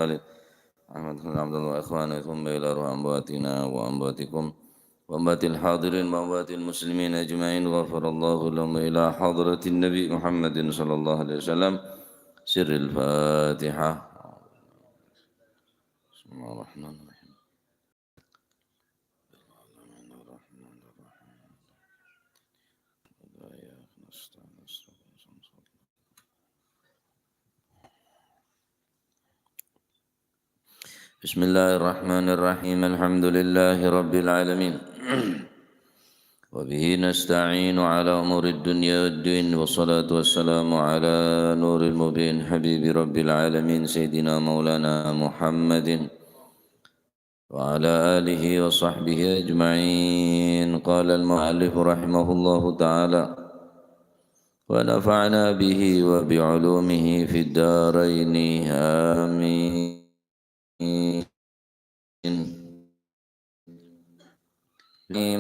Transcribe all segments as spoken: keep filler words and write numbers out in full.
آله. أحمد بن عبد الله وإخوانه ثم إلى روح أمواتنا وأمواتكم وأموات الحاضرين وأموات المسلمين أجمعين. غفر الله لهم وإلى حضرة النبي محمد صلى الله عليه وسلم. سر الفاتحة. بسم الله الرحمن الرحيم. بسم الله الرحمن الرحيم. الحمد لله رب العالمين. وبه نستعين على أمور الدنيا والدين، والصلاة والسلام على نور المبين حبيب رب العالمين سيدنا مولانا محمد وعلى آله وصحبه أجمعين. قال المؤلف رحمه الله تعالى، ونفعنا به وبعلومه في الدارين، آمين.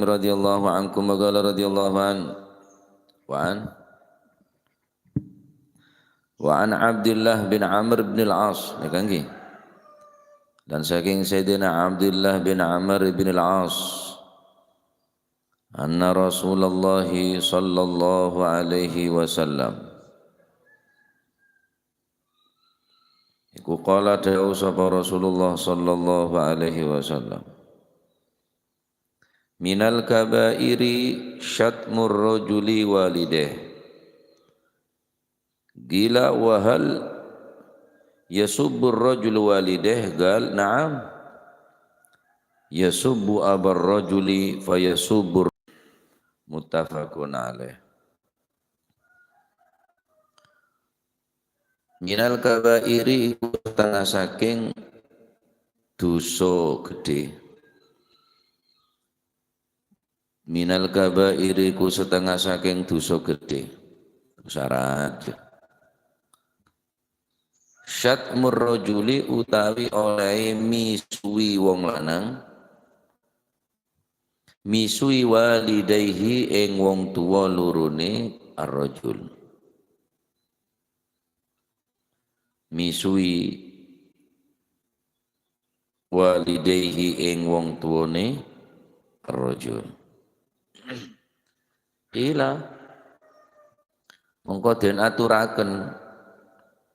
رضي الله عنكم وقال رضي الله عنه، وعن Wa an Abdillah bin Amr bin Al-As, nèka ngghi. Dan saking Sayyidina Abdillah bin Amr bin Al-As, anna Rasulullah sallallahu alaihi wasallam, iku qala, dawuh sapa Rasulullah sallallahu alaihi wasallam, "Minal kabairi syatmur rajuli walidaih." Qila, "Wa hal yasubbur rajulu walidaih?" Qal, "Na'am. Yasubbu abar rajuli fa yasubbur." Muttafaqun alaih. Minal kabairi, iku setengah saking dosa gedhe. Minal kabairi, iku setengah saking dosa gedhe. Syarat. Syatmur rajuli, utawi oleh misuwi wong lanang. Misuwi walidaihi, ing wong tuwa lorone ar-rajul. Misuwi walidaihi, ing wong tuwane ar-rajul. Qila, mongko den aturaken.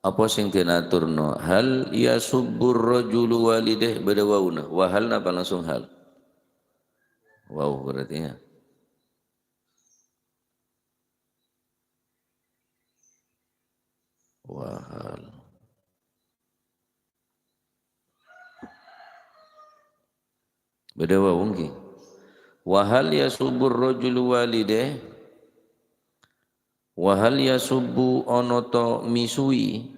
Apa sing den aturno? "Hal yasubbur rajulu walidaih?" Bâdâ wawuna. Wa hal napa langsung hal? Waw berarti ya. Wa hal. Bâdâ wau ngghi. "Wa hal yasubbur rajulu walidaih?" Wa hal yasubbu, ana ta misuwi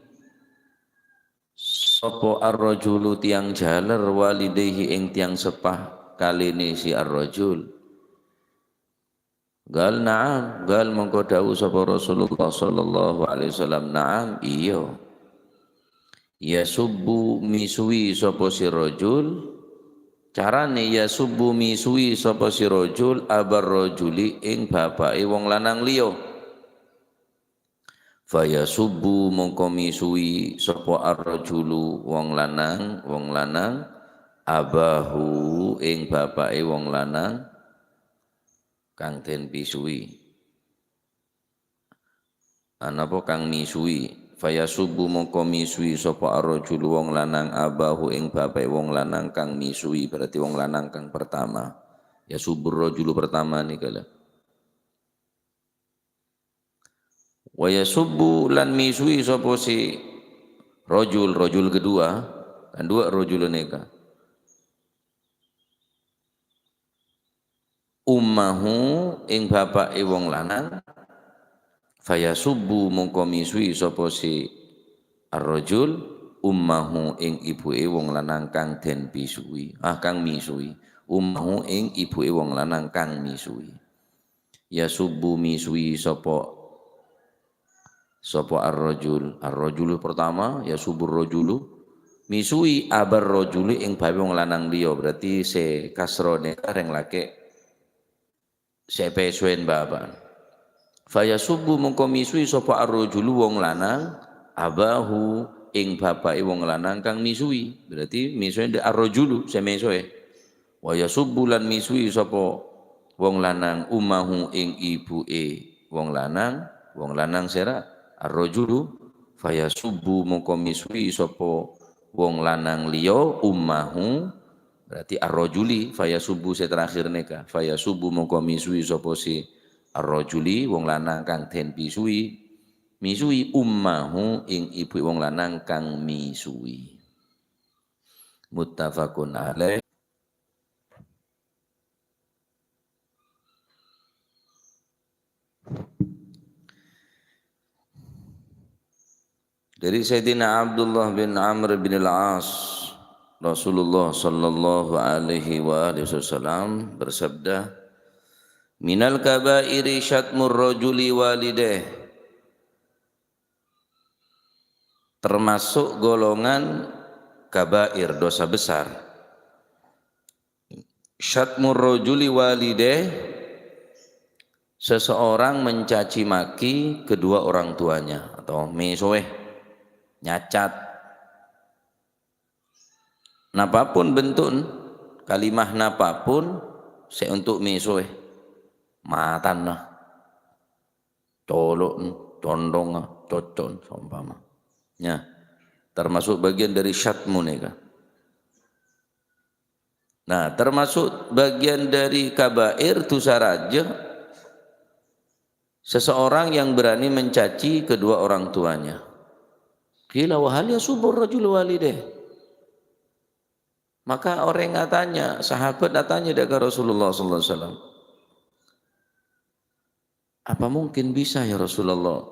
sapa ar-rajulu tiyang jaler walidaihi ing tiyang seppa kalene si ar-rajul? Qal, "Na'am." Qal, mongko dawuh sapa Rasulullah sallallahu alaihi wasallam, "Na'am, iya." Yasubbu, misuwi sapa si rajul, carane yasubbu, misuwi sapa si rajul abar rajuli, ing bapake wong lanang liya. Fayasubbu, mongko misuwi sapa ar-rajulu, wong lanang, wong lanang, abahu, ing bapake wong lanang, kang den pisuwi. Anapa kang misuwi? Fayasubbu, mongko misuwi sapa ar-rajulu, wong lanang, abahu, ing bapake wong lanang kang misuwi, berarti wong lanang kang pertama. Yasubbur rajulu pertama nèka lho. Wa yasubbu, lan misuwi sapa si rajul, rajul kedua, kan dua rajul nèka. Ummahu, ing bapake wong lanang, fayasubbu, mongko misuwi sapa si ar-rajul, ummahu, ing ibuke wong lanang kang den pisuwi, ah, kang misuwi, ummahu, ing ibuke wong lanang kang misuwi. Yasubbu, misuwi sapa Sapa ar-rajul? Ar-rajulu pertama, yasubur rajulu. Misuwi abar rajuli ing bawe wong lanang liya. Berarti se kasrone reng lake' se pesuwen bapa'na. Fayasubbu mongko misuwi sapa ar-rajulu wong lanang abahu ing bapa'è wong lanang kang misuwi. Berarti misuwi dâ' ar-rajulu sè misuwi. Wa yasubbu lan misuwi sapa wong lanang ummahu ing ibu'è wong lanang, wong lanang sèra ar-rajulu, fayasubbu mongko misuwi sapa wong lanang liya ummahu, berarti ar-rajuli, fayasubbu sè terakhir nèka, fayasubbu mongko misuwi sapa sè ar-rajuli, wong lanang kang den pisuwi, misuwi ummahu ing ibu'è wong lanang kang misuwi. Muttafaqun alaih. Dari Sayyidina Abdullah bin Amr bin Al-As, Rasulullah sallallahu alaihi wa alihi wasallam bersabda, "Minal kabairi syatmur rajuli walidaih." Termasuk golongan kabair, dosa besar. Syatmur rajuli walidaih, seseorang mencaci maki kedua orang tuanya atau misuwi, nyacat. Napapun bentukna, kalimah napapun sè untuk misuwi, matana, colo'na, condhongnga, cocco'na, seumpama. Ya, termasuk bagian dari syatmu nèka. Nah, termasuk bagian dari kabair, dosa rajâ, seseorang yang berani mencaci kedua orang tuanya. Qila wa hal yasubbur rajulu walidaih? Maka orèng atanya, sahabat atanya dâ' ka Rasulullah sallallahu alaihi wasallam, "Apa mungkin bisa, ya Rasulullah,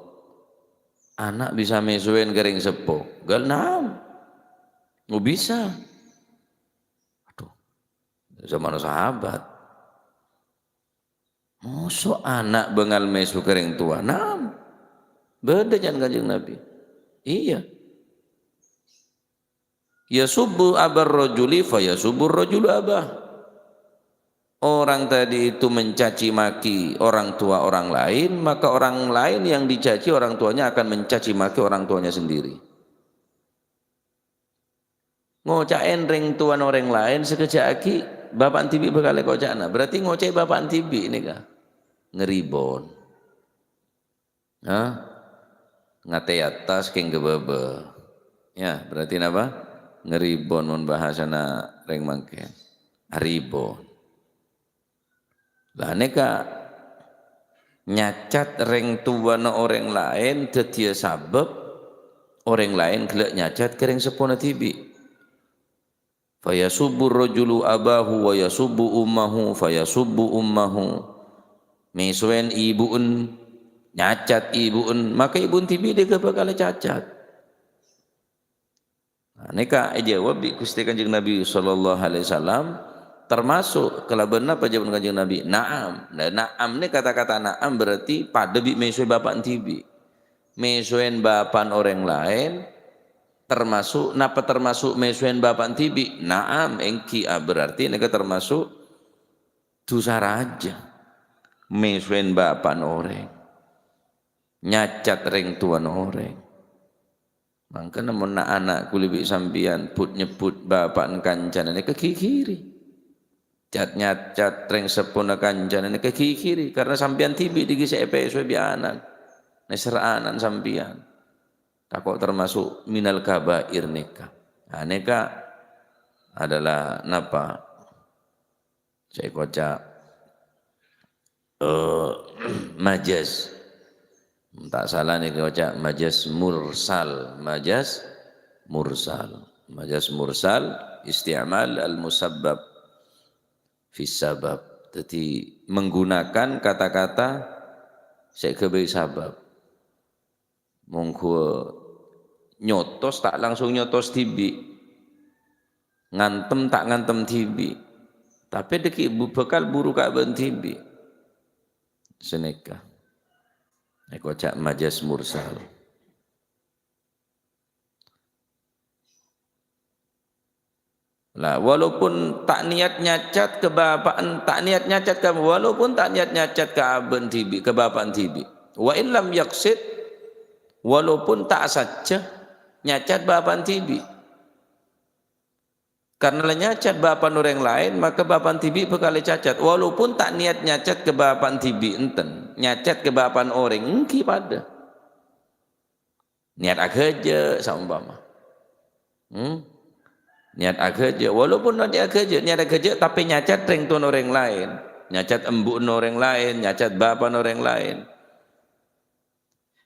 ana' bisa misuwin ka rèng seppo?" Gal, "Na'am. Oh, bisa." Aduh, zamana sahabat. "Mosok ana' bângal mesu ka rèng towa?" "Na'am." Bâdâ ca'na Kanjeng Nabi. Iya. "Yasubbu abar rajuli fa yasubbu rajulu abah." Orang tadi itu mencaci maki orang tua orang lain, maka orang lain yang dicaci orang tuanya akan mencaci maki orang tuanya sendiri. Ngoca'è rèng towana orèng laèn, sakejjhâ' aghi' bapa'na dhibi' bhâkal èkoca'na. Berarti ngoca'è bapa'na dhibi' nèka ngeribon. Hah? Ngatè attas kèng ka bâbâ. Ya, berarti napa? Ngeribon mon bahasana rèng mangkèn. Aribon. Lah nèka nyacat rèng towana orèng laèn dhâddhiyâ sabâb orèng laèn ghellâ' nyacat ka rèng seppona dhibi'. "Fayasubbu rajulu abahu wa yasubbu ummahu, fayasubbu ummahu." Mèsowèn ibu'en, nyacat ibu'en, maka ibu'en dhibi' dhika bhâkal ècacat. Nah, nèka èjâwâb bi' Ghustè Kanjeng Nabi sallallahu alaihi wasallam, termasuk kalabân napa jâwâbbhâ Kanjeng Nabi? "Na'am." Nah, na'am nè, kata-kata na'am berarti padâ bi' mèsowè bapa'en dhibi'. Mèsowèn bapa'en orèng laèn, termasuk, napa termasuk mèsowèn bapa'en dhibi'? Na'am, èngghi, ah, berarti nèka termasuk dhusa rajâ. Mèsowèn bapa'en orèng. Nyacat rèng towana orèng. Mangkana mon na'-ana' kulâ bi' sampèyan but-nyebbut bapa'en kancana nèka ghighiri. Cat-nyacat rèng seppona kancana nèka ghighiri, karna sampèyan dhibi' dhika sè èpèsowè bi' ana'en. Nèser ana'en sampèyan. Tako' termasuk minal kabair nèka. Nah, nèka adalah napa? Sè èkoca', eh, majaz. Ta' sala nèka èkoca' majaz mursal, majaz mursal. Majaz mursal, isti'mal al-musabbab fis sabab. Dhâddhi, menggunakan kata-kata sè èghâbây sabab. Mongghu nyotos ta' langsung nyotos dhibi'. Ngantem ta' ngantem dhibi'. Tapè dhika bu-, bhâkal buru kabân dhibi'. Sanèka. Èkoca' majaz mursal. Lah, walaupun ta' niyat nyacat ka bapa'en, ta' niyat nyacat ka, walaupun ta' niyat nyacat ka abâ'en dhibi', ka bapa'en dhibi'. Wa illam yaqsid, walaupun ta' sajjhâ Nyacat bapa'na dhibi'. Karena la nyacat bapa'na orèng laèn, maka bapa'na dhibi' bhâkal ècacat. Walaupun ta' niat nyacat ka bapa'na dhibi' enten, nyacat ka bapa'na orèng èngghi padâ. Niat aghâjâ' saompama. Hmm? Niat aghâjâ', walaupun niat aghâjâ', niat aghâjâ', tapè nyacat rèng towana orèng laèn, nyacat embu'na orèng laèn, nyacat bapa'na orèng laèn.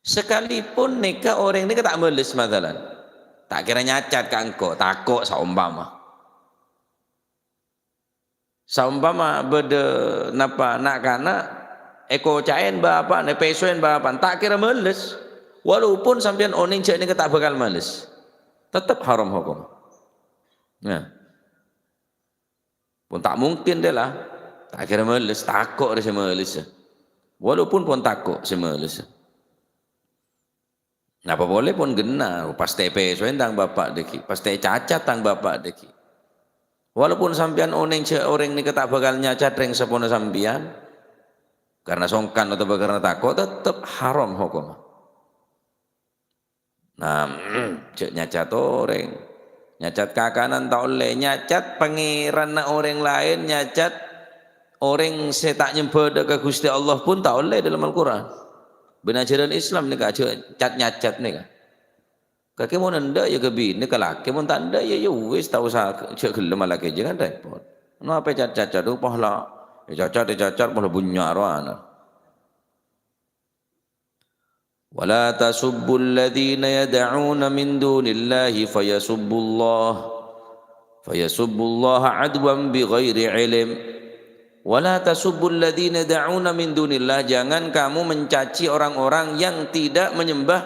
Sakalipun nèka orèng nèka ta' males, masalan. Ta' kèra nyacat ka engko', tako' saompama. Saompama bâdâ napa na'-kana' èkoca'è bapa'na, èpèsoè bapa'na, ta' kèra males. Walaupun sampèyan onèng jhâ' nèka ta' bhâkal males. Tettep haram hokom. Nah. Pon ta' mungkin rè la. Ta' kèra males, tako' rè sè males. Walaupun pon tako' sè males. Napa polè pon ghenna, pastè èpèsoè tang bapa' dhâggi', pastè ècacat tang bapa' dhâggi'. Walaupun sampèyan onèng jhâ' orèng nèka ta' bhâkal nyacat rèng sapona sampèyan, karena songkan otabâ karena tako', tettep haram hokomma. Nah, jhâ' nyacat orèng. Nyacat kakanan ta' ollè, nyacat pangèranna orèng laèn, nyacat orèng sè ta' nyembâ dâ' ka Ghustè Allah pon ta' ollè dâlem Al-Qur'an. Bân ajhârân Islam nèka jhâ' cat-nyacat nèka. Kakè mon endâ' ya ka binè, ka lakè, mon ta' endâ' ya, ya wis, ta' osa jhâ' ghellem alakè, jhângan rèpot. Ono apa cat-cacat, oh, pahla. Ya cacat, ya cacat, pahla bânnya' rowana. "Wa la tasubbul ladzina yad'una min dunillahi fayasubbullah, fayasubbullaha adwan bighairi ilm. Wa la tasubbul ladzina yad'una min dunillah," jangan kamu mencaci orang-orang yang tidak menyembah,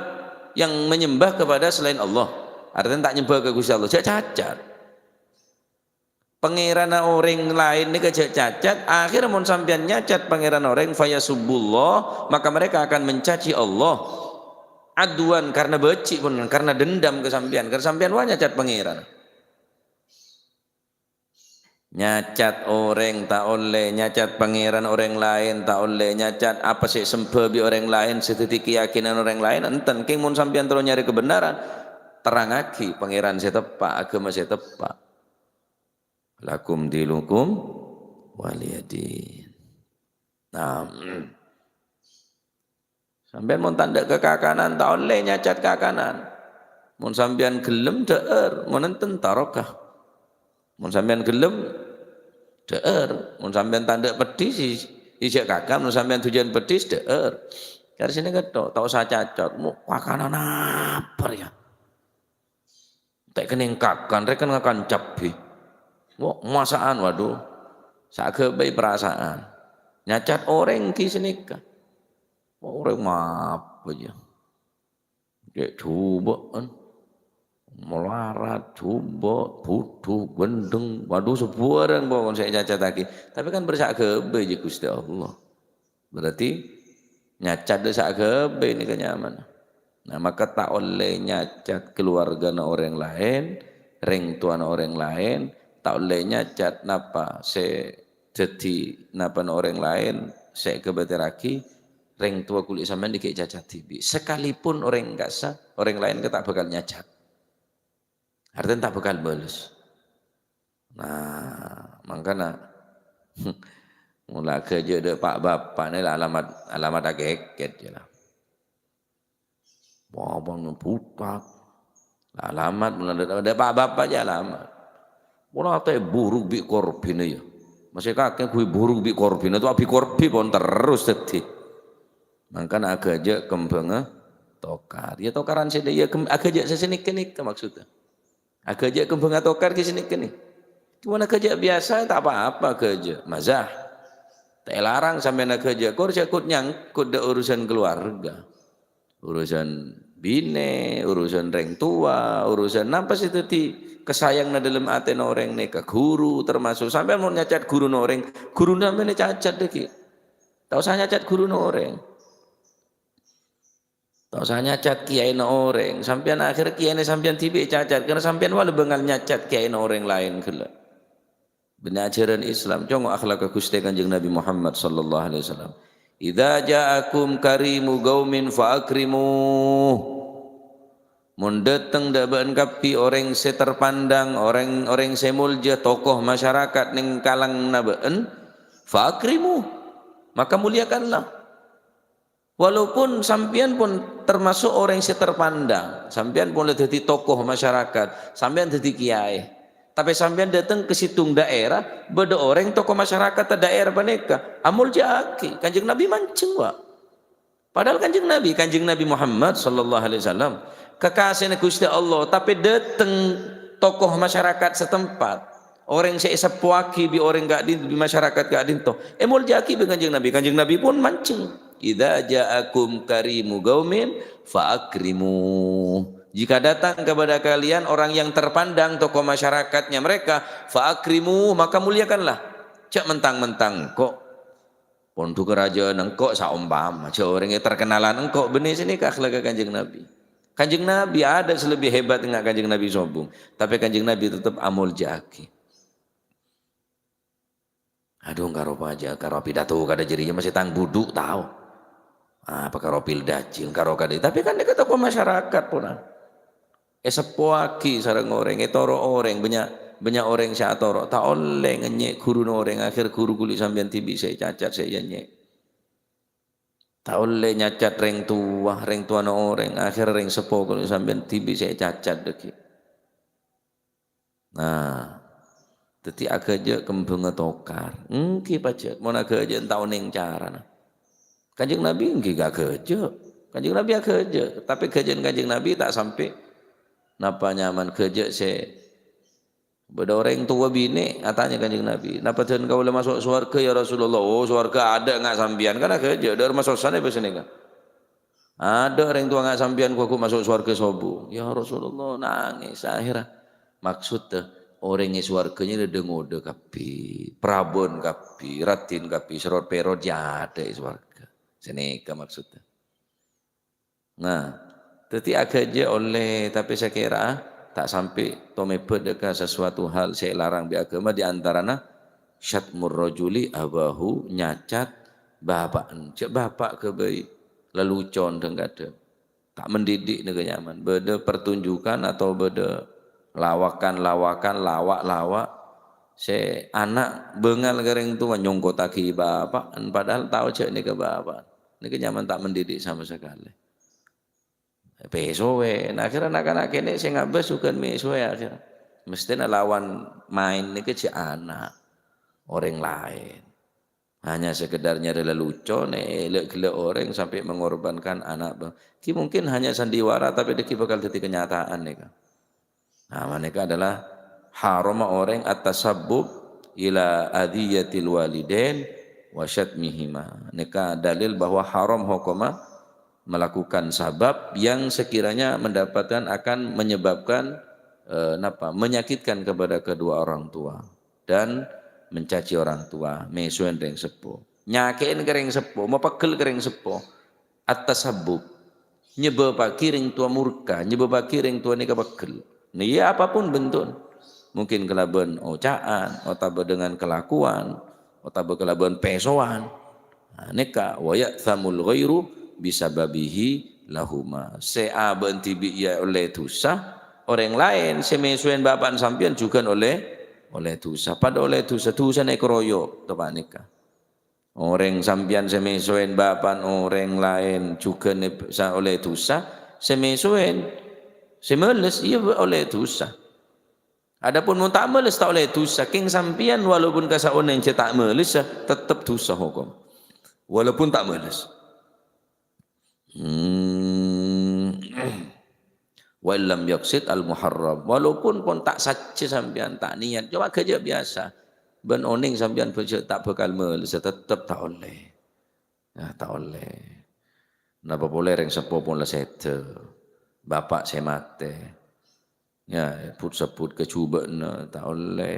yang menyembah kepada selain Allah. Artinya ta' nyembâ ka Ghustè Allah. Jhâ' cacat. Pangèranna orèng laèn nèka jhâ' cacat, akhèrra mon sampèyan nyacat pangèranna orèng, fayasubbullah, maka mereka akan mencaci Allah. Adwan, karena bâji' pon, karena dendam ka sampèyan, karena sampèyan wâ nyacat pangèran. Nyacat orèng ta' ollè, nyacat pangèran orèng laèn ta' ollè, nyacat apa sè èsembâ bi' orèng laèn, sè dhâddhi keyakinan orèng laèn, enten. Kèng mon sampèyan terro nyarè kebenaran, terrangaghi pangèran sè teppa', aghâma sè teppa'. Lakum dinukum waliyadin. Nah, sampèyan mon ta' endâ' ka kakanan, ta' ollè nyacat kakanan. Mon sampèyan ghellem, dhâ'âr. Mon enten, tarokah. Mon sampèyan ghellem, dhâ'âr. Mon sampèyan ta' endâ' peddhis, ijhâ' kakan. Mon sampèyan dhujân peddhis, dhâ'âr. Karè sènè ketto, ta' osa cacat. Mo, kakanan apa rèya? Ta' kennèng kakan, rèken ngakan cabbhi. Wo, masa'an, waduh. Saghâbây perasaan. Nyacat orèng ghi sanèka. Orèng mapa jâ? Cè' jhubâ'ân. Malarat, jhubâ', budhu, gendheng. Waduh, sabhârâng pokok sè ècacataghi. Tapè kan bersaghâbây jâ Ghustè Allah. Berarti nyacat dâ' saghâbây nèka nyamana. Nah, maka ta' ollè nyacat kaluwargana orèng laèn, rèng towana orèng laèn, ta' ollè nyacat napa sè dhâddhi napana orèng laèn sè èkabâtèrraghi, rèng towa kulâ sampèyan dhiggi' cacat dhibi'. Sakalipun orèng ka'issa, orèng laèn ka ta' bhâkal nyacat. Artèna ta' bhâkal bâles. Nah, mangkana, mola aghâjâ' dâ' pa'-bapa' nè la alamat, alamat akèkèt jâ la. Bâbâng butak. La alamat mola dâ', dâ' pa'-bapa' jâ alamat. Mola ta' èburuk bi' korbhina yâ. Masè kakè ghuy buruk bi' korbhina, to abi korbi pon terros dhâddhi. Mangkana aghâjâ' kembhângnga tokar. Yâ tokaran sè dâ-, yâ kem-, aghâjâ' sè sanèka-nèka maksudda. Aghâjâ' kembhângnga tokar ghi' sanèka-nèka. Cuman aghâjâ' biyasa ta' pa-apa aghâjâ'. Mazah. Ta' èlarang sampèyan aghâjâ'. Kor sè kut nyangkut dâ' urusan keluarga. Urusan binè, urusan rèng towa, urusan napa sè dhâddhi kasayanganna dâlem atèna orèng nèka. Ghuru termasuk. Sampèyan mon nyacat ghuruna orèng, ghuruna sampèyan ècacat dhâggi'. Ta' osa nyacat ghuruna orèng. Ta' osa nyacat kèyaèna orèng. Sampèyan akhèr kèyaèna sampèyan dhibi' ècacat, karna sampèyan wala bângal nyacat kèyaèna orèng laèn ghellâ'. Bânnè ajhârân Islam, congo' akhlakka Ghustè Kanjeng Nabi Muhammad sallallahu alaihi wasallam. "Idza ja'akum karimu qaumin fa akrimuh." Mon dâteng dâ' bâ'ân kabbhi orèng sè terpandang, orèng, orèng sè molja, tokoh masyarakat neng kalanganna bâ'ân, fa akrimu, maka muliakanlah. Walaupun sampèyan pon termasuk orèng sè terpandang, sampèyan pon la dhâddhi tokoh masyarakat, sampèyan dhâddhi kiyaè, tapè sampèyan dâteng ka sèttong daerah, bâdâ orèng tokoh masyarakat daerah panèka, amolja'aghi. Kanjeng Nabi manjeng, Pak. Padahal Kanjeng Nabi, Kanjeng Nabi Muhammad sallallahu alaihi wasallam, kekasèna Ghustè Allah, tapè dâteng tokoh masyarakat setempat, orèng sè èseppowaghi bi' orèng ka'din-, bi' masyarakat ka'dinto, èmolja'aghi bi' Kanjeng Nabi. Kanjeng Nabi pun manjeng, "Idza ja'akum karimu qaumin fa akrimu." Jika datang kepada kalian orang yang terpandang tokoh masyarakatnya mereka, fa akrimu, maka muliakanlah. Jhâ' mentang-mentang kok Pondhu kerajaan engko' saompama, jhâ' orèng è terkenalan engko' bânnè sè nèka akhlakka Kanjeng Nabi. Kanjeng Nabi adâ' sè lebbi hebat nga' Kanjeng Nabi sobung, tapè Kanjeng Nabi tetep amolja'aghi. Adhu, karo pajâ, karo pidato kadhâ' jârèya masè tang budhu tao. Apa karo pil dajil, karo kadhi-, tapè kan nèka tokoh masyarakat pon. Èseppowaghi sareng orèng, ètoro' orèng, bânnya', bânnya' orèng sè atoro', ta' ollè ngènyè' ghuruna orèng, akhèr ghuru ghuli sampèyan dhibi' sè ècacat, sè ènyè'. Ta' ollè nyacat rèng towa, rèng towana orèng, akhèr rèng seppo ghuli sampèyan dhibi' sè ècacat dhâggi'. Nah, dhâddhi aghâjâ' kembhângnga tokar. Èngghi pajhât, mon aghâjâ' ta' onèng carana. Kanjeng Nabi èngghi aghâjâ'. Kanjeng Nabi aghâjâ', tapè ghâjâ'ân Kanjeng Nabi ta' sampè' napa nyamana ghâjâ' sè bâdâ orèng towa binè' atanya Kanjeng Nabi, "Napa dân kaulâ maso' sowarghâ, ya Rasulullah?" "Oh, sowarghâ adâ' nga' sampèyan, kan aghâjâ', dâ'remma sossana bâsa nèka." Adâ' rèng towa nga' sampèyan ghu-, ghu maso' sowarghâ sobung. "Ya Rasulullah," nangès. Akhèrra, maksodda, orèng è sowarghâ nèka dâ-ngodâ kabbhi, prabân kabbhi, raddhin kabbhi, sèrot-pèrot jâ adâ' è sowarghâ. Sanèka maksodda. Nah, dhâddhi aghâjâ' ollè, tapè sakèra ta' sampè' tomèbât ka sasuatu hal sè èlarang bi' aghâma, di antarana syatmur rajuli abahu, nyacat bapa'na. Jhâ' bapa' ghâbây lelucon dhâng-kadhâng. Ta' mendidik nèka nyamana. Bâdâ pertunjukan atau bâdâ lawakan-lawakan, lawa'-lawa' sè ana' bângal ka rèng towa nyongkottaghi bapa'na, padahal tao jhâ' nèka bapa'na. Nèka nyamana ta' mendidik sama sekali. Pèsowè. Nah, akhèrra na'-kana' kènè' sè ngabâs jhughân mèsowè akhèrra. Mesthèna lawan maèn nèka jhâ' ana' orèng laèn. Hanya sekedar nyarè lelucon, èlè'-ghellâ' orèng sampè' mengorbankan ana' bâ-, ghi mungkin hanya sandiwara, tapè dhâggi' bhâkal dhâddhi kenyataan nèka. Nah, manèka adalah harama orèng at-tasabbub ila adhiyatil walidain wa syatmihima. Nèka dalil bahwa haram hukuma melakukan sabab yang sekiranya mendapatkan, akan menyebabkan, eh, napa? Menyakitkan kepada kedua orang tua dan mencaci orang tua, mèsowèn rèng seppo. Nyakè'èn ka rèng seppo, mapeggel ka rèng seppo. At-tasabbub. Nyebâbbhâghi rèng towa murka, nyebâbbhâghi rèng towa nèka peggel. Nah, iyâ, apapun bentuknya. Mungkin kalabân oca'an, otabâ dengan kelakuan, otabâ kalabân pèsowan. Nah, nèka, "Wa ya'tsamul ghairu bisababihi lahuma." Sè abâ'na dhibi' iyâ ollè dhusa, orèng laèn sè mèsowèn bapa'na sampèyan jhughân ollè, ollè dhusa. Padâ ollè dhusa, dhusana èkaroyok, to panèka. Orèng sampèyan sè mèsowèn bapa'na orèng laèn jhughân ep-, sa-, ollè dhusa, sè mèsowèn, sè males, iyâ bâ-, ollè dhusa. Adapun mon ta' males, ta' ollè dhusa. Kèng sampèyan walaupun ka saonèng jhâ' ta' males, tetep dhusa hokom. Walaupun ta' males. Hmm. "Wa illam yaqsid al-muharram." Walaupun pon ta' sajjhâ sampèyan, ta' niyat, coma ghâjâ' biyasa. Bân onèng sampèyan bhâjâ' ta' bhâkal males, tetep ta' ollè. Nah, ta' ollè. Napa polè rèng seppo pon la sèdhâ. Bapa' sè matè. Yâ, but-sebbut ka jhubâ'na, ta' ollè.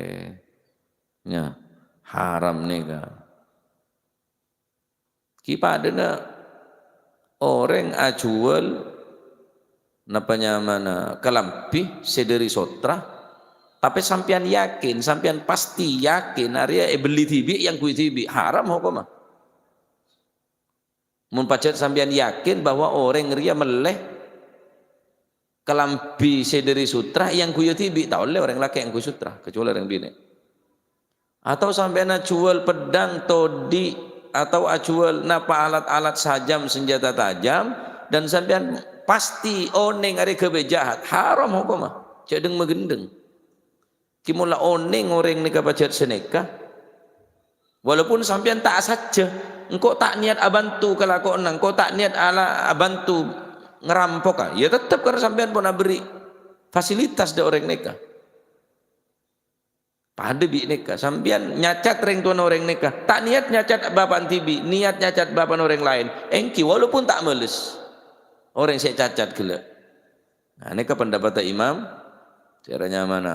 Yâ, haram nèka. Ghi' padâna orèng ajhuwâl, napa nyamana, kalambhi sè dâri sotra, tapè sampèyan yakin, sampèyan pastè yakin arèya èbelli dhibi', èangghuy dhibi', haram hokomma. Mon pajhât sampèyan yakin bahwa orèng rèya mellè kalambhi sè dhâri sutra èangghuy dhibi', ta' ollè orèng lakè' angghuy sutra, kecuali orèng binè'. Atau sampèyan ajhuwâl peddhâng, todhi', atau ajhuwâl napa alat-alat sajam, senjata tajam, dan sampèyan pastè onèng arèya ghâbây jahat, haram hokomma, jhâ' dhâng-maghândhâng. Ghi' mon la onèng orèng nèka pajhât sanèka, walaupun sampèyan ta' sajjhâ, engko' ta' niyat abhânto kalakowanna, engko' ta' niyat ala-, abhânto ngarampok, ya tettep karena sampèyan pon aberri' fasilitas dâ' orèng nèka. Padâ bi' nèka, sampèyan nyacat rèng towana orèng nèka, ta' niyat nyacat bapa'na dhibi', niyat nyacat bapa'na orèng laèn, èngghi walaupun ta' males orèng sè ècacat ghellâ'. Nah, nèka pendapatta Imam, sè aranya mana?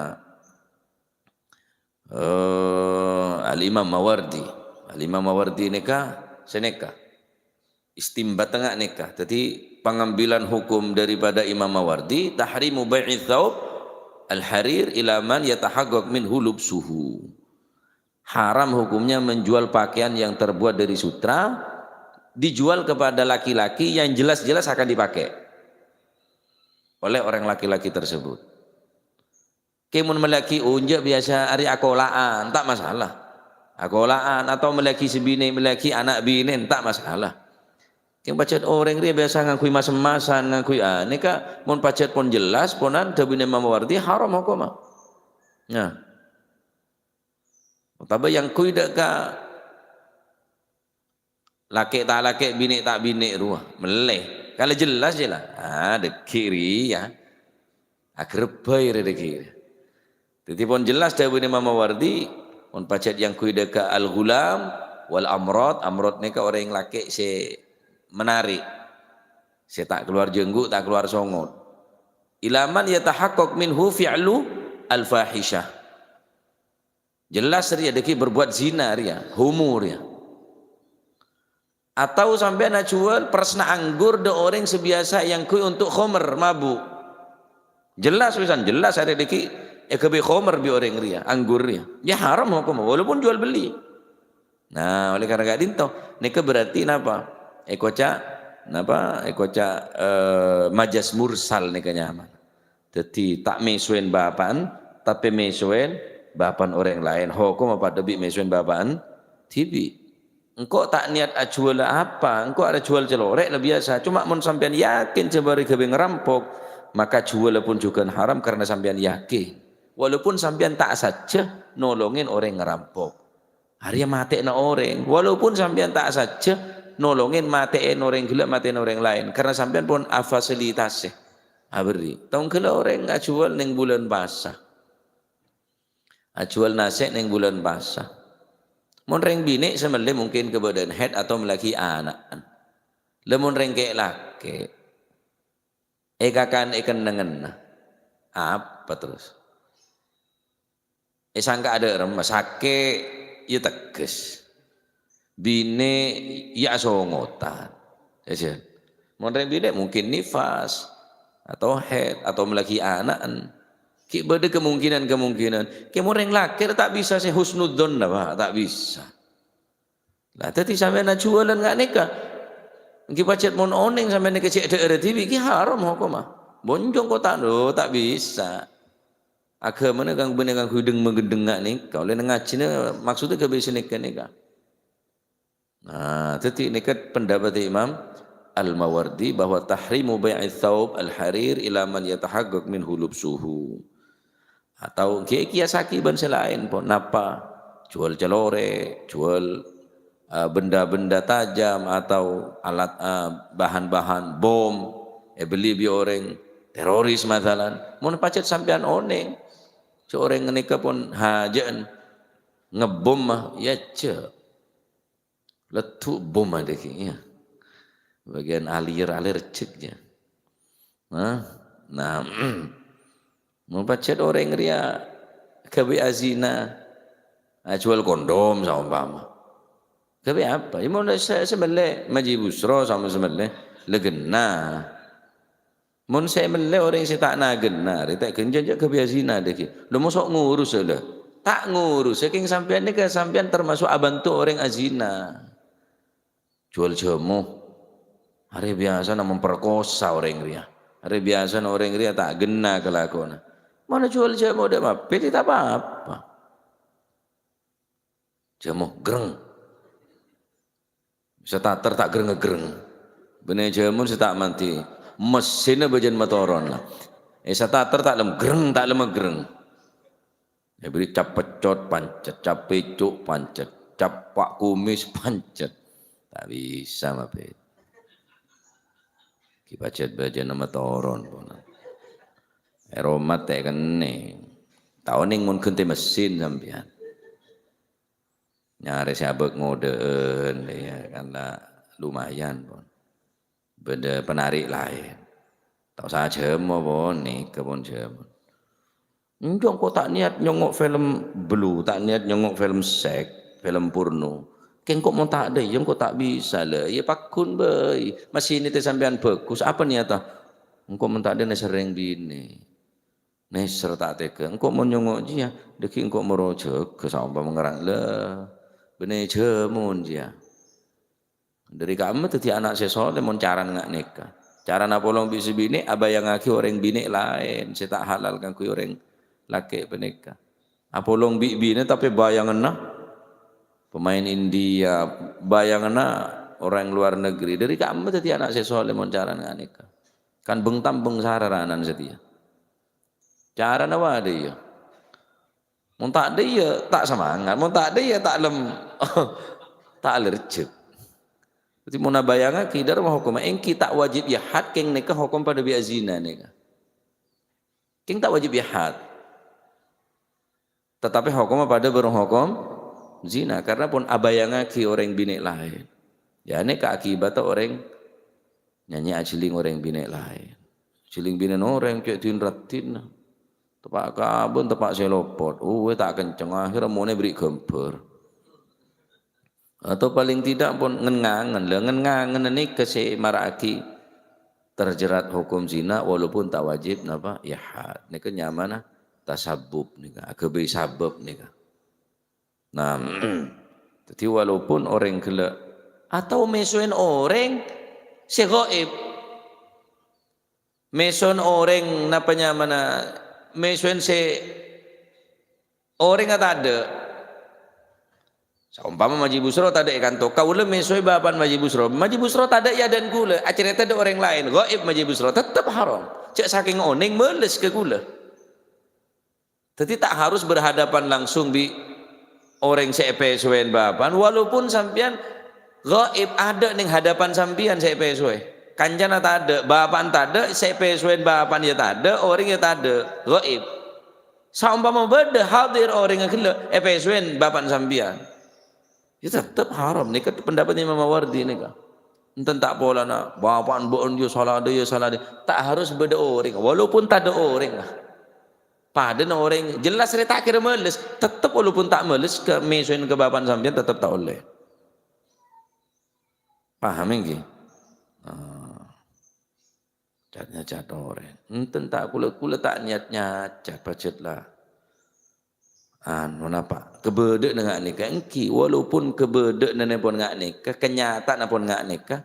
Eh, Al-Imam Mawardi. Al-Imam Mawardi nèka, sanèka. Istimbat tengah nèka. Jadi, pengambilan hukum daripada Imam Mawardi, tahrimu bai'i thawb al-harir ila man yatahaqqaq minhu lubsuhu. Haram hukumnya menjual pakaian yang terbuat dari sutra, dijual kepada laki-laki yang jelas-jelas akan dipakai oleh orang laki-laki tersebut. Kè mon mellèaghi onjhâ biyasa arè akola'an, ta' masalah. Akola'an atau mellèaghi sè binè', mellèaghi ana' binèna, ta' masalah. Kèng pajhât orèng rèya biyasa ngangghuy mas-emasan, ngangghuy, ah, nèka mon pajhât pon jelas, ponan dhâbuna Imam Mawardi haram hokomma. Nah. Otabâ èangghuy dâ' ka lakè' ta' lakè', binè' ta' binè' rowa. Mellè. Kala jelas, ya, la. Ah, dhâggi' rèya. Agrebbhâi rè dhâggi'. Dhâddhi pon jelas dhâbuna Imam Mawardi, mon pajhât èangghuy dâ' ka al-ghulam wal amrad, amrad nèka orèng lakè' sè menarik. Sè ta' kalowar jhângghu', ta' kalowar songot. Ila man yatahaqqaq minhu fi'lu al-fahisyah. Jelas rèya dhâggi' berbuat zina rèya, homo rèya. Atau sampèyan ajhuwâl prasna anggur dâ' orèng sè biyasa èangghuy untuk khomer, mabuk. Jelas wisan, jelas arè dhâggi' èghâbây khomer bi' orèng rèya, anggur rèya. Ya haram hokomma, walaupun jual beli. Nah, oleh karena ka'dinto, nèka berarti napa? Èkoca', napa? Èkoca', eh, majas mursal nèka nyamana. Dhâddhi, ta' mèsowèn bapa'na, tapè mèsowèn bapa'na orèng laèn. Hokomma padâ bi' mèsowèn bapa'na dhibi'. Engko' ta' niyat ajhuwâlâ apa, engko' arè jhuwâl calorè' la biyasa. Coma mon sampèyan yakin jhâ' bâri' ghâbây ngarampok, maka jhuwâlâ pon jhughân haram karena sampèyan yakin. Walaupun sampèyan ta' sajjhâ nolongè orèng ngarampok. Arèya matè'na orèng, walaupun sampèyan ta' sajjhâ nolongè matè'è orèng ghellâ', matè'è orèng laèn, karena sampèyan pon afasilitasè aberri'. Tao ghellâ' orèng ajhuwâl neng bulân pasa. Ajhuwâl nasè' neng bulân pasa. Mon rèng binè' sè mellè mungkin kabâdâ'ân haid atau mellèaghi ana'na. La mon rèng kè-, lakè', èkakan è kennengnganna. Apa terros? Èsangka adâ' remma, sakè', ya tegghes. Binè', ya asongotan. Ya, jhâ. Mon rèng binè' mungkin nifas, atau haid, atau mellèaghi ana'na. Ghi' bâdâ kemungkinan-kemungkinan. Kè mon rèng lakè' ta' bisa sè husnudzon, napa? Ta' bisa. Lah, dhâddhi sampèyan ajhuwâlân nga' nèka. Ènggi pajhât mon onèng sampèyan nèka cè' dhâ'ârâ dhibi', ghi haram hokomma. Bonjong kotan, lho, ta' bisa. Aghâmana kang bânnè kang ghudheng-maghudheng nga' nèka. Ollè ngajhina maksudda ghâbây sè nèka-nèka. Nah, dhâddhi nèka pendapat Imam Al-Mawardi bahwa tahrimu bai'i tsaub al-harir ila man yatahaqqaq minhu lubsuhu. Atau ghi èkiyasaghi bân sè laèn pon, napa? Jhuwâl calorè, jhuwâl, eh, benda-benda tajam atau alat, eh, bahan-bahan bom, èbelli bi' orèng teroris, masalan. Mon pajhât sampèyan onèng, jhâ' orèng ghânèka pon hajâ'ân ngebom, ma, ya jhâ'. Leddhu' bom adâ' ghi, ya. Bâgiyân alir-alir cèk, ya. Nah, nah, mon pajhât orèng rèya ghâbây azina, ajhuwâl kondom saompama. Ghâbây apa? Ya, mon sè, sè mellè Maji Busro sama sè mellè, la ghenna. Mon sè mellè orèng sè ta' na-ghenna, rè ta' ghânjhâ jhâ' ghâbây azina adâ' ghi. Lho, moso' ngurus, lho. Ta' ngurus, sakèng sampèyan nèka sampèyan termasuk abhânto orèng azina. Jhuwâl jhâmo. Arè biyasana memperkosa orèng rèya. Arè biyasana orèng rèya ta' ghenna kalakoanna. Mon ajhuwâl jhâmo dâ' mabbit, ta' pa-apa. Jhâmo greng. Starter ta' greng-greng. Bânnè jhâmon sè ta' mandhi. Messinna bâjâna matoron la. Eh, starter ta' lem greng, ta' lem greng. Èbâri' cap peccot, pancet, cap pèco', pancet, cap pa' kumis, pancet. Ta' bisa mabbit. Ghi' pajhât bâjâna matoron, pon. È roma ta' kennèng. Ta' onèng mon ghântè messin sampèyan. Nyarè sè abâk ngodâ'ân, ya kan, la lumayan, pon. Bâdâ penarik laèn. Ta' osa jhâmo, pon, nèka, pon, jhâmo. Enjâ' engko' ta' niyat nyongngo' film blue, ta' niyat nyongngo' film seks, film porno. Kèng engko' mon ta' dâ' iyâ engko' ta' bisa, la, iyâ pagghun bhâi. Masinnè tè sampèyan bhâghus, apa niyatta? Engko' mon ta' dâ' nèser rèng binè'. Nèser ta' tèghâ. Engko' mon nyongngo' jiyâ, dâggi' engko' moro jâgâ saompama ngarang, la, bânnè jhâmon jiyâ. Dâri ka'emma dhâddhi ana' sè soleh mon carana nga' nèka. Carana apolong bi' sè binè' abâjângaghi orèng binè' laèn sè ta' halal kaangghuy orèng lakè' panèka. Apolong bi' binè' tapè bâjânganna pemain India, bâjânganna orèng luar negeri. Dâri ka'emma dhâddhi ana' sè soleh mon carana nga' nèka. Kan beng-tambeng sara ranana satèya. Carana wa dâ' iyâ. Mon ta' dâ' iyâ, ta' samangat. Mon ta' dâ' iyâ, ta' lem-, ta' alerjek. Dhâddhi, mon abâjângaghi, dâ' remma hokomma, èngghi ta' wajib yâ had, kèng nèka hokom padâ bi' azina nèka. Kèng ta' wajib yâ had. Tetapi hokomma padâ bâreng hokom zina, karena pon abâjângaghi orèng binè' laèn. Yâ, nèka akibatta orèng nyanyi ajhilling orèng binè' laèn. Ajhilling binèna orèng cè' din-raddinna. Teppa' kabun, teppa' sè lopot. Uwè, ta' kenceng, akhirnya monè bâri' ghâmbhâr. Atau paling tidak pon ngen-ngangen. Lah, ngen-ngangen nèka sè mara'aghi terjerat hukum zina walaupun ta' wajib napa? Yâ had. Nèka nyamana tasabbub nèka, aghâbây sabâb nèka. Nah, dhâddhi walaupun orèng ghellâ' atau mèsowèn orèng sè ghaib. Mèsowèn orèng napa nyamana? Mèsowèn sè orèngnga tadâ'. Saompama Maji Busro tadâ' è kanto, kaulâ mèsowè bapa'na Maji Busro. Maji Busro tadâ' è adâ'na kaulâ, acarèta dâ' orèng laèn, ghaib Maji Busro, tettep haram. Jhâ' sakèng onèng mèles ka kaulâ. Dhâddhi ta' harus berhadapan langsung bi' orèng sè èpèsowèn bapa'na, walaupun sampèyan ghaib, adâ' neng hadapan sampèyan sè èpèsowè. Kancana tadâ', bapa'na tadâ', sè èpèsowèn bapa'na yâ tadâ', orèng yâ tadâ', ghaib. Saompama bâdâ hadir orèngnga ghellâ' èpèsowèn bapa'na sampèyan, yâ tettep haram. Nèka pendapat Imam Mawardi nèka. Enten ta' polana, bapa'na bâ'na yâ sala dâ', yâ sala dâ'. Ta' harus bâdâ orèng, walaupun tadâ' orèng. Padâna orèng jelas rè ta' kèra mèles, tettep walaupun ta' mèles ka mèsowèn ka bapa'na sampèyan tettep ta' ollè. Paham èngghi? Ah. Cat-nyacat orèng. Enten ta' kaulâ, kaulâ ta' nyat-nyacat, pajhât la. Anu napa? Kabâdâ'ânna nga' nèka èngghi, walaupun kabâdâ'ânna nèpon nga' nèka, kanyataanna pon nga' nèka,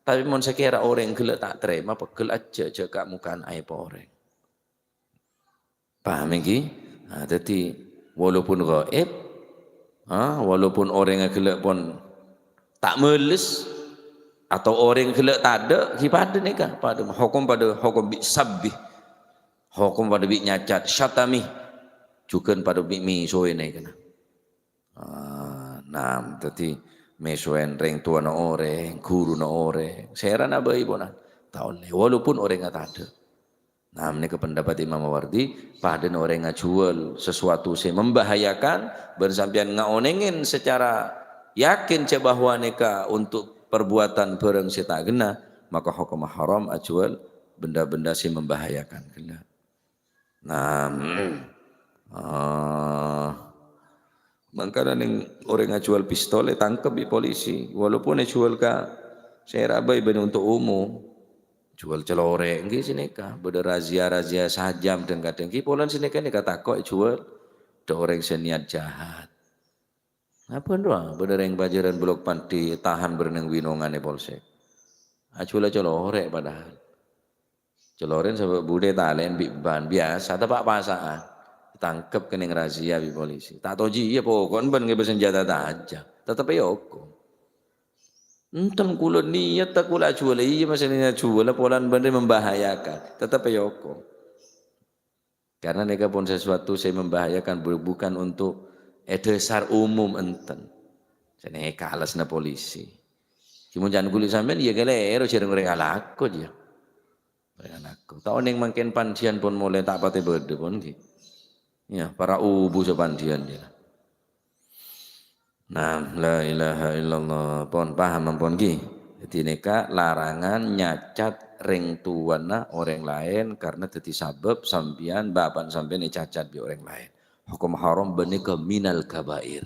tapè mon sakèra orèng ghellâ' ta' tarèma, pegghel ajjhâ', jhâ' ka-moka'an aèb orèng. Paham èngghi? Nah, dhâddhi, walaupun ghaib, ah, walaupun orèngnga ghellâ' pon ta' mèles, atau orèng ghellâ' tadâ', ghi padâ nèka, padâ hokom, padâ hokom bi' sabbih, hokom padâ bi' nyacat, syatami, jhughân padâ bi' mèsowè nèka. Ah, nam, dhâddhi mèsowèn rèng towana orèng, ghuruna orèng, sèrana bhâi ponan, ta' ollè, walaupun orèngnga tadâ'. Nam, nèka pendapat Imam Mawardi, padâna orèng ajhuwâl sesuatu sè membahayakan, bân sampèyan ngaonèngè secara yakin jhâ' bahwa nèka untuk perbuatan bhârâng sè ta' ghenna, maka hokomma haram ajhuwâl benda-benda sè membahayakan ghellâ'. Nah, ah, mangkana neng orèng ajhuwâl pistol ètangkep bi' polisi, walaupun èjhuwâl ka sèra bhâi bânnè untuk umum. Jhuwâl calorè' èngghi sanèka, bâdâ razia-razia sajam dhâng-kadhâng. Ghi polana sanèka nèka tako' èjhuwâl dâ' orèng sè niyat jahat. Apa rowa bâdâ rèng pajhârân Bulak Pandi ètahan bârneng winongan è polsek. Ajhuwâl calorè' padahal. Coloren sabâ' budhâ talèn bi' bân biyasa, teppa' pasa'an. Tangkep kenning razia bi' polisi. Ta' tao jiyâ pokokna bân ngèbâ sanjhâta tajâm. Tetep èokom. Enten kaulâ niat ta' kaulâ ajhuwâlâ, iyâ masalana ajhuwâlâ polana bânnè membahayakan. Tetep èokom. Karena nèka pon sesuatu sè membahayakan, bu-, bukan untuk è dhâsar umum enten. Sè nèka alesna polisi. Cuma jhân kulâ sampèyan iyâ kalèro jhâreng orèng alako jiyâ. Orèng alako. Ta' onèng mangkèn pandhiyân pon molè ta' patè bâdâ pon ghi. Iyâ, para ubu sapandiyan jiyâ. Nah, la ilaha illallah. Pon paham ampon ghi. Dhâddhi nèka larangan nyacat rèng towana orèng laèn karena dhâddhi sabâb sampèyan, bapa'na sampèyan ècacat bi' orèng laèn. Hukum haram bânnè ka minal kabair.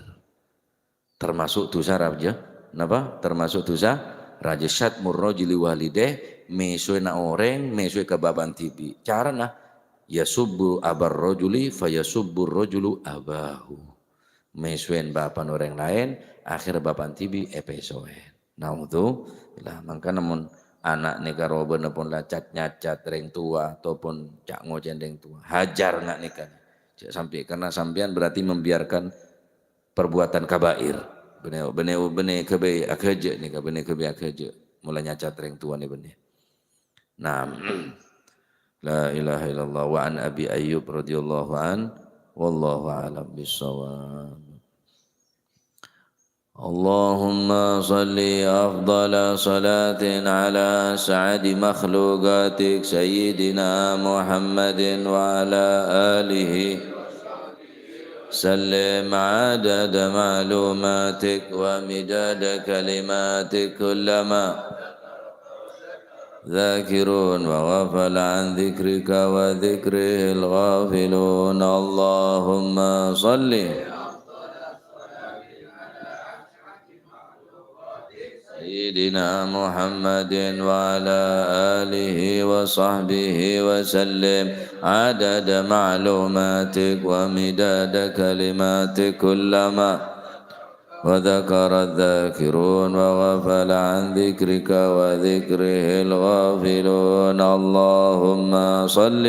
Termasuk dhusa rajâ. Napa? Termasuk dhusa rajâ. Syatmur rajuli walidayh, mèsowèna orèng, mèsowè ka bapa'na dhibi'. Carana, yasubbu abar rajuli fa yasubbur rajulu abahu. Mèsowèn bapa'na orèng laèn, akhèr bapa'na dhibi' èpèsowèn. Naudzubillah, mangkana mon ana' nèka robâna pon la cat-nyacat rèng towa, ataupun ca'-ngocè'an rèng towa, hajar nga' nèka. Jhâ' sampè', karena sampèyan berarti membiarkan perbuatan kabair. Bânnè, bânnè, bânnè ghâbây aghâjâ' nèka, bânnè ghâbây aghâjâ'. Mola nyacat rèng towana bânnè. Naam. La ilaha illallah. Wa an Abi Ayyub radhiyallahu an. Wallahu a'lam bissawab. اللهم صل أفضل صلاة على أسعد مخلوقاتك سيدنا محمد وعلى آله سلم عدد معلوماتك ومداد كلماتك كلما ذاكرون وغفل عن ذكرك وذكره الغافلون. اللهم صل سيدنا محمد وعلى آله وصحبه وسلم عدد معلوماتك ومداد كلماتك كلما وذكر الذاكرون وغفل عن ذكرك وذكره الغافلون. اللهم صل